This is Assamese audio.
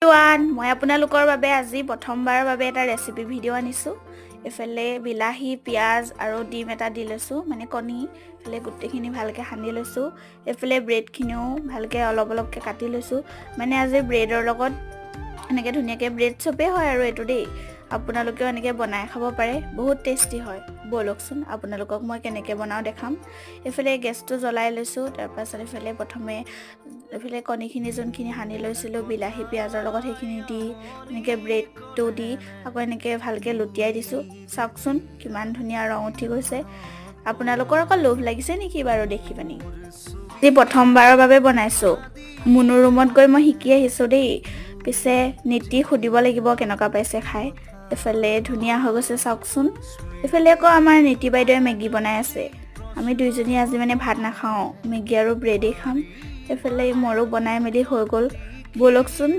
ওৱান, মই আপোনালোকৰ বাবে আজি প্ৰথমবাৰৰ বাবে এটা ৰেচিপি ভিডিঅ' আনিছোঁ। এইফালে বিলাহী, পিঁয়াজ আৰু ডিম এটা দি লৈছোঁ, মানে কণী। এইফালে গোটেইখিনি ভালকৈ সানি লৈছোঁ। এইফালে ব্ৰেডখিনিও ভালকৈ অলপ অলপকৈ কাটি লৈছোঁ। মানে আজি ব্ৰেডৰ লগত এনেকৈ ধুনীয়াকৈ ব্ৰেড চপেই হয় আৰু এইটো দেই। আপোনালোকেও এনেকৈ বনাই খাব পাৰে, বহুত টেষ্টি হয়। ব'লকচোন, আপোনালোকক মই কেনেকৈ বনাওঁ দেখাম। এইফালে গেছটো জ্বলাই লৈছোঁ। তাৰপাছত এইফালে প্ৰথমে এইফালে কণীখিনি যোনখিনি সানি লৈছিলোঁ বিলাহী পিঁয়াজৰ লগত, সেইখিনি দি এনেকৈ ব্ৰেডটো দি আকৌ এনেকৈ ভালকৈ লুটিয়াই দিছোঁ। চাওকচোন, কিমান ধুনীয়া ৰং উঠি গৈছে। আপোনালোকৰ আকৌ লোভ লাগিছে নেকি বাৰু দেখি পানি? আজি প্ৰথমবাৰৰ বাবে বনাইছোঁ। মুনুৰ ৰুমত গৈ মই শিকি আহিছোঁ দেই। পিছে নীতি সুধিব লাগিব কেনেকুৱা পাইছে খাই। এইফালে ধুনীয়া হৈ গৈছে, চাওকচোন। এইফালে আকৌ আমাৰ নীতি বাইদেৱে মেগী বনাই আছে। আমি দুইজনী আজি মানে ভাত নাখাওঁ, মেগী আৰু ব্ৰেডেই খাম। এইফালে মোৰো বনাই মেলি হৈ গ'ল। ব'লকচোন।